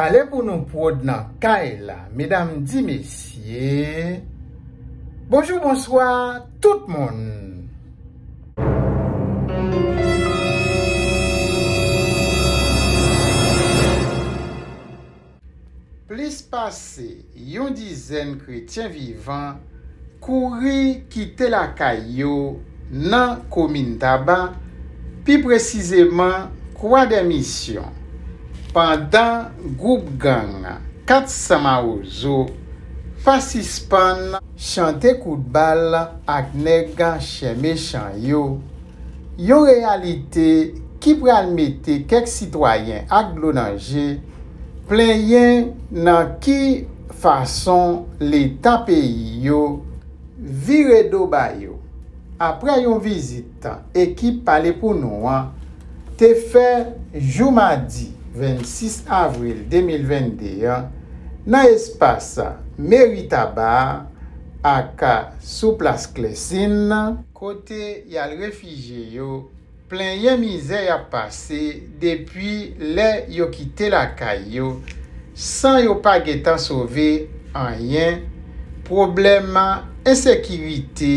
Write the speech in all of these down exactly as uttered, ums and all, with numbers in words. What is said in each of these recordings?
Pale pou nou pwòd nan kay la, medam di mesye. Bonjou, bonswa, tout moun. Plis pase yon dizèn kretyen vivan kouri kite lakay yo nan komin Taba, pi presizeman Kwa dè Misyon, pandan gwoup gang Kat San Mawozo pa sispann chante kout bal ak nèg chè mechan yo. Yon reyalite ki pral mete kèk sitwayen ak dlo nan je plenyen nan ki fason Leta peyi yo vire do ba yo. Apre yon vizit ekip Pale Pou Nou an te fè jou madi vennsis avril de mil vennde an nan espas Meri Taba a ak sou plas Klèsin, kote y al refijye yo, plenyen mizè y ap pase depi lè yo kite lakay yo, san yo pa gentan sove anyen, pwoblèm ensekirite,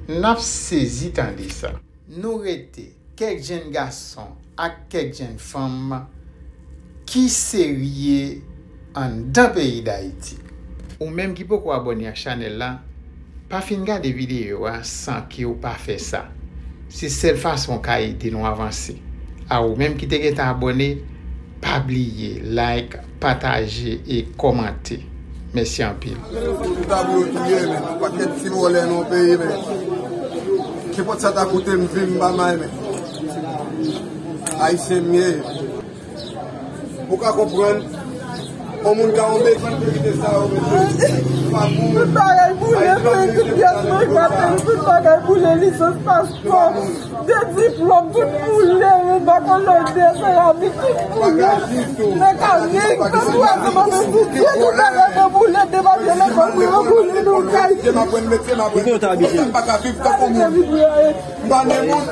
n ap sezi tande sa. Nou rete kèk jèn gason ak kèk jèn fanm ki serye anndan peyi Dayiti. Ou menm ki poko abòne ak chanèl la, pa fin gade videyo a san ke w pa fè sa. Se sèl fason w ka ede nou avanse. A ou menm ki te gentan abòne, pa bliye like, pataje e kòmante. Mèsi anpil. Tout tablo yo touye, men pakèt ti vòlè nan yon peyi, men. Kenpòt sa ta koute m, vi m pa may, men. Ayisyen m ye. Ou ka konprann, yon moun ka yon bezwen verite sa yo, mesye. Pa pou... Tout bagay boule, frè, tout pyès mwen gate, tout bagay boule, lisans, paspò, de diplòm, tout boule, bakolodè, seramik, tout boule. Mekanik, tout bagay boule, de papye lekòl mwen yo boule nan kay. Ki kote w ta abite? M pa ka viv tankou moun. M pa nan moun.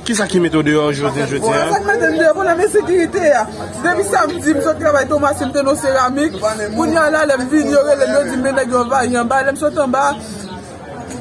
Kisa ki mete w deyò jounen jodi a? Sa k mete m deyò, pwoblèm ensekirite a. Depi samdi, m sot travay Tomasin, m te nan seramik. Kounye a la, lè m vini, yo rele m, yo di m, men nèg yo anvayi anba. Lè m sot anba,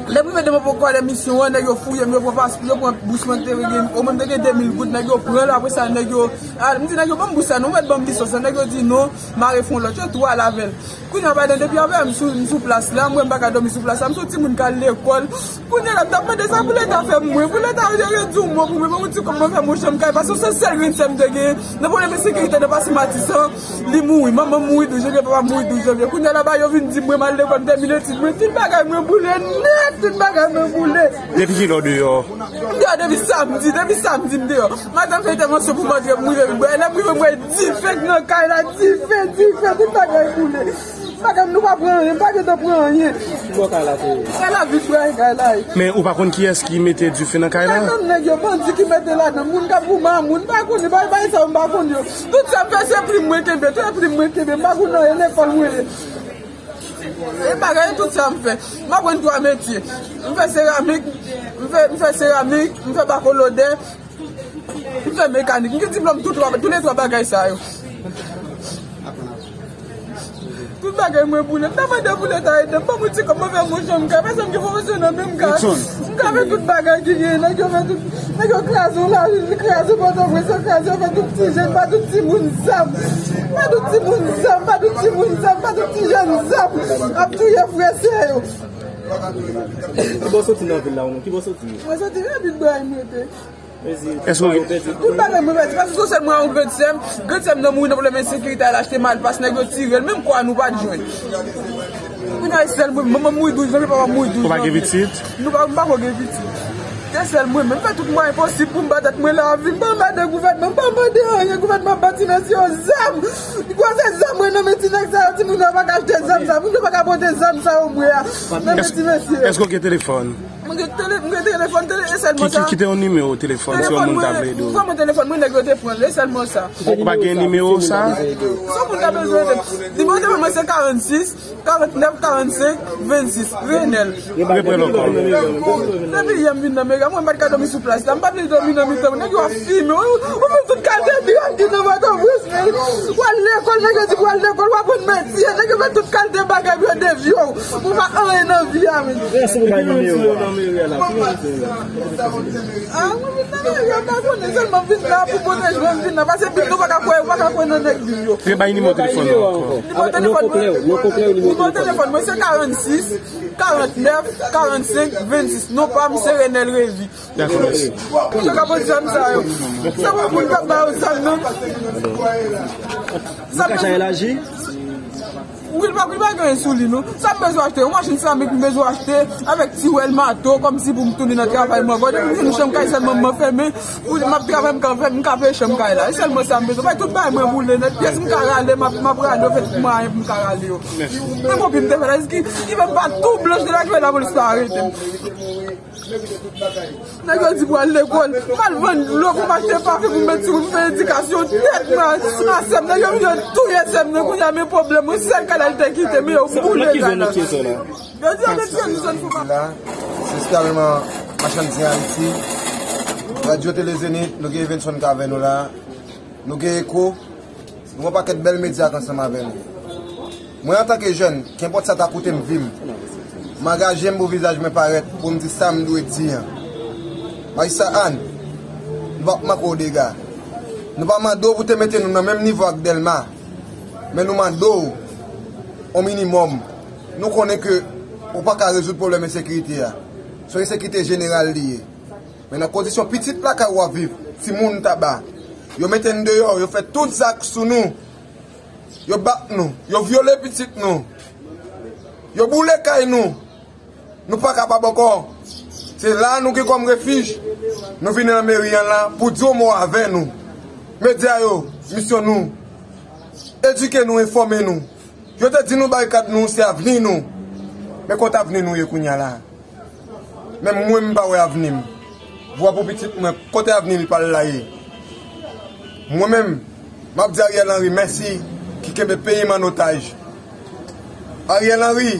lè m rive devan pòt Kwa dè Misyon an, nèg yo fouye m, yo pran pas, yo pran bous mwen ki te gen, o mwen te gen de mil goud, nèg yo pran l, apre sa, nèg yo, a, m di nèg yo, ban m bous sa, non, ou mèt ban m lisans la, nèg yo di non, mare fè yon lòt, yo tou al avè l. Kounye a, padan depi avè m sou, m sou plas la, m wè m pa ka dòmi sou plas la, m se yon timoun k al lekòl. Kounye a la, m t ap mande sa pou Leta fè pou mwen, pou Leta yo di yon mo pou mwen, pou m ti kòb mwen fè yon chanm kay, paske se sèl grenn sè m te genyen. Nan pwoblèm ensekirite nan pase Matisan, li mouri. Manman m mouri douz janvye, papa m mouri douz janvye. Kounye a la, ba yo vin di m mwen m al lekòl, m tèmine etid mwen, tout bagay mwen boule nèt, tout bagay mwen boule. Depi kilè w deyò? M deyò depi samdi, depi samdi m deyò. Maten m fè entèvansyon pou m antre, m rive, lè m rive, m wè dife k nan kay la, dife, dife, tout bagay boule. Bagay nou pa pran anyen, m pa gentan pran anyen. Ki bò kay la te ye? Kay la vit bwa e kay la ye. Men ou pa konn kiyès ki mete dife nan kay la? Kay nan nèg yo, bandi ki mete ladan, moun k ap goumen a moun, m pa konnen, bagay sa yo m pa konn yo. Tout sa m fè se plim mwen kenbe, tout se plim mwen kenbe, m pa konn anyen, lekòl mwen ye. E bagay tout sa m fè. M aprann twa metye. M fè seramik, m fè, m fè seramik, m fè bakolodè, m fè mekanik. M gen diplòm tout twa, tou le twa bagay sa yo. Tout bagay mwen boule. M ta mande pou Leta ede m, ban mwen ti kòb mwen fè yon chanm kay, paske m gen fòmasyon nan men m ka, m ka fè tout bagay ki genyen. Nèg yo fè tout, nèg yo kraze yon lavil, kraze Pòtoprens, yo kraze, yo fè tout ti jèn, ba tout timoun zam. Ba tout timoun zam, ba tout timoun zam, ba tout ti jèn zam. Ap touye frè sè yo. Ki bò w soti nan vil la ou menm? Ki bò w soti? Mwen soti nan vil Bray mwen te. Èske w gen... Tout bagay mwen pèdi. Paske se sèl mwen ak yon grann sè m. Grann sè m nan mouri nan pwoblèm ensekirite, al achte malpas, nèg yo tire l. Menm kò a nou pa t jwenn. Kounye a, sèl mwen, manman m mouri douz janvye, papa m mouri douz janvye. Ou pa gen pitit? Nou pa, m pa ko gen pitit. Se sèl mwen menm. M fè tout mwayen posib pou m ba tèt mwen lavi. M pa mande gouvènman, m pa mande anyen. Gouvènman ban ti mesye yo zam. Gwosè zam mwen nan men ti nèg sa yo, timoun yo pa ka achte zam sa, moun yo pa ka pote zam sa yo mwen a. Nan men ti mesye. Èske w gen telefòn? Mwen gen tele-, mwen gen telefòn, tele, e sèlman sa. Ki, ki, kite yon nimewo telefòn si yon moun ta vle ede w. Telefòn mwen, mwen pran mwen telefòn mwen, nèg yo te pran l, e sèlman sa. Ou pa gen nimewo sa? Si yon moun ta bezwen ede m, nimewo telefòn mwen se karannsis, karannèf, karannsenk, vennsis. Renèl. Repran l ankò. Depi yè m vin nan Mwen m pa t ka dòmi sou plas la, m pa vle dòmi nan mitan. Nèg yo ap fimen, ou, ou met tout kalite drag ki nan Pòtoprens. W al lekòl, nèg yo di pou w al lekòl, w aprann metye, nèg yo met tout kalite bagay pou yo devye w. Ou pa anyen nan vi a, men. Reste pou bay nan meri a. Ah, mwen vin nan meri a, m pa konnen, sèlman m vin la pou pwoteje mwen, m vin la. Pase bib nou pa ka kwè, ou pa ka kwè nan nèg bib yo. Rebay nimewo telefòn ou ankò. Nimewo telefòn mwen, nimewo telefòn mwen se karannsis, karannèf, karannsenk, vennsis. Non pa m se Renel Revy. Dakò, mèsi. Yo ka pran zam sa yo. Se pa moun k ap ba yo zam, non. Sa ka elaji? Wi, l pa, li pa gen anyen sou li, non. Sa m bezwen achte? Yon machin seramik m bezwen achte avèk ti wèl mato, kòmsi pou m tounen nan travay mwen ankò. Depi m vin chanm kay sèlman mwen fèmen, pou m ap travay, m ka fè, m ka peye chanm kay la. E sèlman sa m bezwen. Bay tout bagay mwen boule nèt. Pyès m ka rale, m ap, m ap rale yo, fè tout mwayen pou m ka rale yo. Mèsi. Men konbyen m te fè la, ki, ki fè m pa tou blanch de la, ki fè lapolis pa arete m. Nèg yo di pou al lekòl, m al vann dlo pou m achte pafen pou m met sou, pou m fè edikasyon tèt mwen a sè m. Nèg yo vin yo touye sè m nan, kounye a men pwoblèm, yon sèl kanal te kite, men yo boule kanal. Yo di yo te tiye nou zòn pou pa. La, se Skyman, Machann Zen Ayiti, Radyo Tele Zenith, nou gen Evenson k avè nou la, nou gen Eko, nou gen yon pakèt bèl medya k ansanm avè nou. Mwen, antanke jèn, kenpòt sa ta koute m vi m, m angaje m pou vizaj mwen parèt, pou m di sa m dwe di an. Majistra Anne, nou p ap manke w dega. Nou pa mande w pou te mete nou nan menm nivo ak Dèlma, men nou mande w yon minimòm. Nou konnen ke ou pa ka rezoud pwoblèm ensekirite a. Se yon ensekirite jeneral li ye. Men nan kondisyon pitit lakay ou ap viv, timoun taba, yo mete n deyò, yo fè tout zak sou nou. Yo bat nou, yo vyole pitit nou, yo boule kay nou. Nou pa kapab ankò. Se la nou gen kòm refij. Nou vin nan meri an la pou di yon mo avè nou. Medya yo, misyon nou, edike nou, enfòme nou. Yo te di nou barikad nou se avni nou. Men kote avni nou ye kounye a la? Menm mwen, m pa wè avni m. Vwa pou pitit mwen, kote avni l pa l la ye? Mwen menm, m ap di Ariel Henry mèsi ki kenbe peyi m an otaj. Ariel Henry,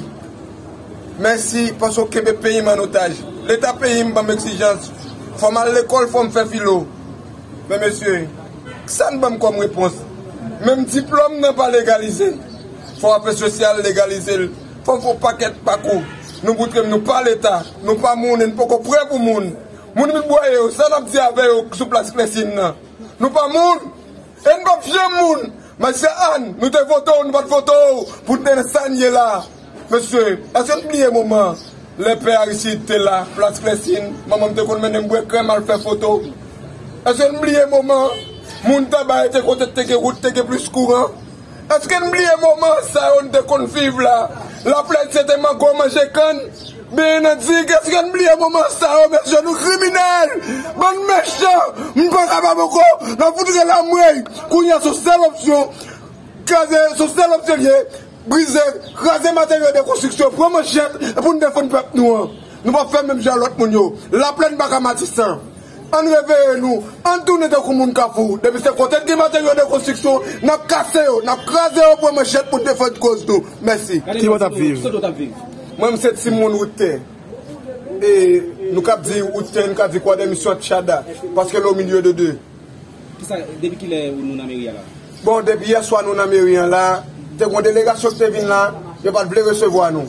mèsi paske w kenbe peyi m an otaj. Leta peyi m ban m egzijans. Fò m al lekòl, fò m fè filo. Men mesye, sa n ban m kòm repons? Menm diplòm nan pa legalize. Fò afè sosyal legalize l. Fò n fè yon pakèt pakou. Nou moutre m nou pa leta, nou pa moun e n poko prè pou moun. Moun pibwa yo, sa n ap di avè yo sou plas Klèsin nan? Nou pa moun e n p ap janm moun. Majistra Anne, nou te vote w, nou pa t vote w pou n te nan sa n ye la. Mesye, èske n bliye moman lè pè Aristide te la, plas Klèsin, manman m te konn mennen m bwè krèm al fè foto? Èske n bliye moman moun taba yo te kote te gen wout, te gen plis kouran? Èske n bliye moman sa yo n te konn viv la? Laplèn se te mango manje kann, benyen nan dig. Èske n bliye moman sa yo, mesye? Nou kriminèl, bann mechan. M pa kapab ankò. N ap fout rele anmwey. Kounye a, se yon sèl opsyon. Kraze, se yon sèl opsyon l ye. Brize, kraze materyo de konstriksyon, pran manchèt, e pou n defann pèp nou an. Nou p ap fè menm jan lòt moun yo. Laplèn pa ka Matisan. Ann reveye nou, ann tounen tankou moun Kafou. Depi se kote k gen materyo de konstriksyon, n ap kase yo, n ap kraze yo, pran manchèt pou defann koz nou. Mèsi. Ki bò t ap viv? Mwen, m se timoun Wout Tè. E nou k ap di Wout Tè, nou ka di Croix des Missions, Tchada, paske l o milye de de. Kisa, depi kilè nou nan meri a la? Bon, depi yèswa nou nan meri an la, te gen yon delegasyon ki te vin la, yo pa t vle resevwa nou.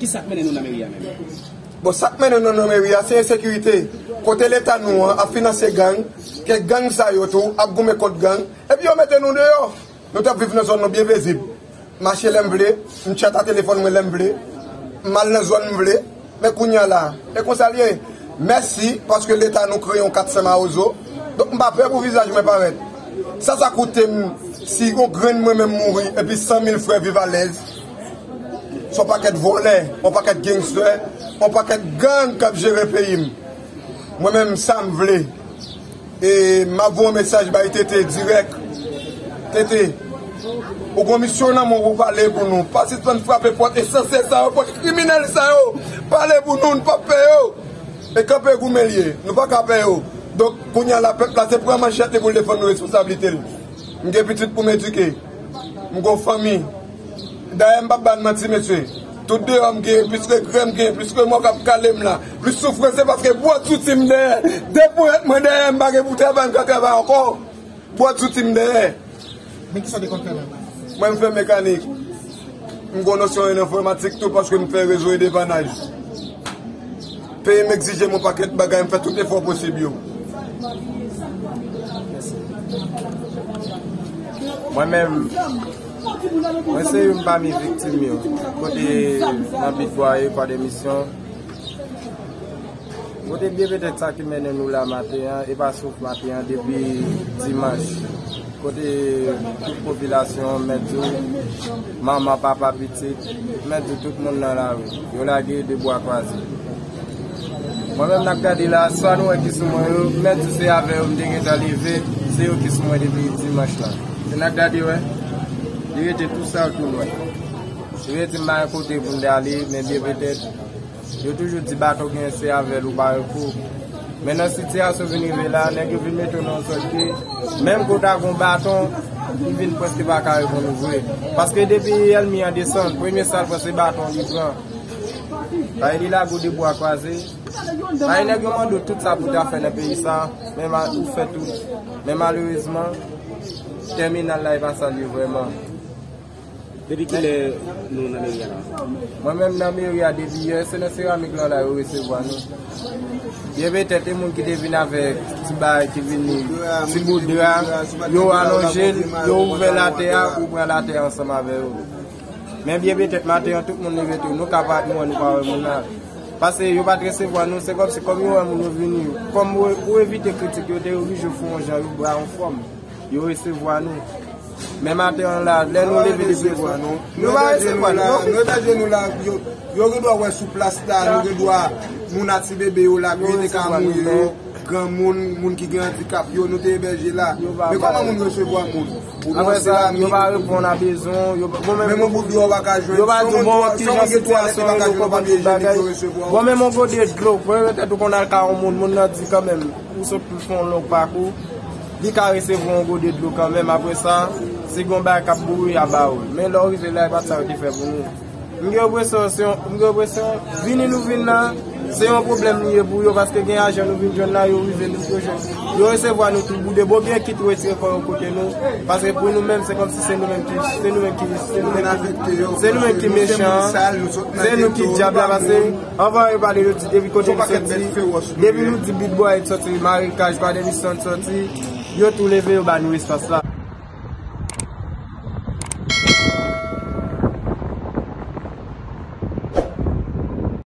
Kisa k mennen nou nan meri a menm? Bon, sa k mennen nou nan meri a, se ensekirite. Kote leta nou an ap finanse gang, ke gang sa yo tou ap goumen kont gang, epi yo mete nou deyò. Nou t ap viv nan zòn nou byen pezib. Mache lè m vle, m tchat a telefòn mwen lè m vle, m al nan zòn m vle. Men kounye a la, e konsa l ye. Mèsi, paske leta nou kreye yon kat san mawozo. Donk, m pa pè pou vizaj mwen parèt. Sa sa koute m si yon grenn mwen menm mouri, epi san mil frè viv alèz? Se yon pakèt vòlè, yon pakèt gangstè, yon pakèt gang k ap jere peyi m. Mwen menm, sa m vle. E m ap voye yon mesaj bay Tete dirèk. Tete, ou gon misyon nan men w pou pale pou nou. Pa sispann frape pòt ensansè sa yo, pòt kriminèl sa yo. Pale pou nou, n p ap pè yo. E kanpe goumen l ye. Nou pa ka pè yo. Donk, kounye a la, pèp la, se pran manchèt li pou l defann nou responsablite l. M gen pitit pou m edike. M gon fanmi. Dayè, m p ap ba n manti, mesye. Tout deyò m gen, plis regrè m gen, plis remò k ap kale m la, plis soufrans, se paske bwòt soti m dèyè. Depi w wè mwen dèyè, m pa gen pou travay, m ka travay ankò. Bwòt soti m dèyè. Men kisa w te konn fè menm? Mwen, m fè mekanik. M gen nosyon an enfòmatik tou paske m fè rezo e depanaj. Peyi m egzije m yon pakèt bagay, m fè tout efò posib yo. Mwen menm, mwen se youn pami viktim yo. Kote nan Bit Bwaye, Kwadèmisyon. Kote byen petèt sa ki mennen nou la maten an, e pa souf maten an, depi dimanch. Kote tout popilasyon, mèt di w, manman, papa, pitit, mèt di w tout moun nan lari. Yo lage de bwa kwaze. Mwen menm n ap gade la, sa nou wè ki sou mwen yo, mèt di w se avè yo m te gentan leve, se yo ki sou mwen depi dimanch la. Se n ap gade wè, li rete tou sal, tou nwè. Li rete m pa gen kote pou m t ale, men byen petèt, yo toujou di baton gen se avè l ou pa repou. Men nan sitiyasyon vin rive la, nèg yo vin mete w nan yon sòt ke, menm ke w ta gen yon baton, li vin prèske pa ka reponn ou vre. Paske depi ènmi an desann, premye sa l pran se baton li pran. Paske li lage w de bwa kwaze. Paske nèg yo mande w tout sa pou w ta fè nan peyi sa, men ma-, ou fè tout. Men malerezman, tèminal la e pa sa l ye vrèman. Depi kilè nou nan meri a la? Mwen menm nan meri a depi yè, se nan seramik lan la yo resevwa nou. Byen petèt, e moun ki te vin avèk ti bagay ki vini, ti bout dra, yo alonje l, yo ouvè latè a, ou pran latè a ansanm avè yo. Men byen petèt, maten an, tout moun leve tou, nou ka pa nou wè, nou pa wè moun nan. Paske yo pa t resevwa nou, se kòmsi kòm yo wè moun yo vini, kòm pou, pou evite kritik, yo te oblije fè yon jan, yo ba yon fòm. Yo resevwa nou. Men maten an la, lè nou leve depi resevwa nou, nou pa resevwa nou. Nou ebèje nou la, yo, yo gen dwa wè sou plas la, nou gen dwa, moun a ti bebe yo la, yo rete ka mouri yo, granmoun, moun ki gen andikap yo, nou te ebèje la. Men kòman moun resevwa moun? Apre sa, yo pa reponn a bezwen, yo, bon, menm yon bout dlo yo pa ka jwenn. Yo pa di, bon, ki jan sitiyasyon yo, nou konprann tout bagay. Bon, menm yon gode dlo, premye tèt ou konn al ka yon moun, moun nan di kanmenm, ou sot pou fè yon long pakou, li ka resevwa yon gode dlo kanmenm. Apre sa, si gen yon bagay k ap boure, y a ba ou l. Men lè w rive la, e pa t sa yo te fè pou nou. M gen enpresyon, se yon, m gen enpresyon, vini nou vin la, se yon pwoblèm li ye pou yo, paske gen ajan nou vin jwenn la, yo rive nou, yo jwenn, yo resevwa nou tou boude. Bon, byen kit yo retire kò yo kote nou, paske pou nou menm, se kòmsi se nou menm ki, se nou menm ki, se nou menm ki, se nou menm ki mechan, se nou ki dyab la, paske anvan yo pale, yo di depi kote nou soti, depi nou di Bit Bwaye soti, Marikaj, Kwadèmisyon soti, yo tou leve, yo ba nou espas la.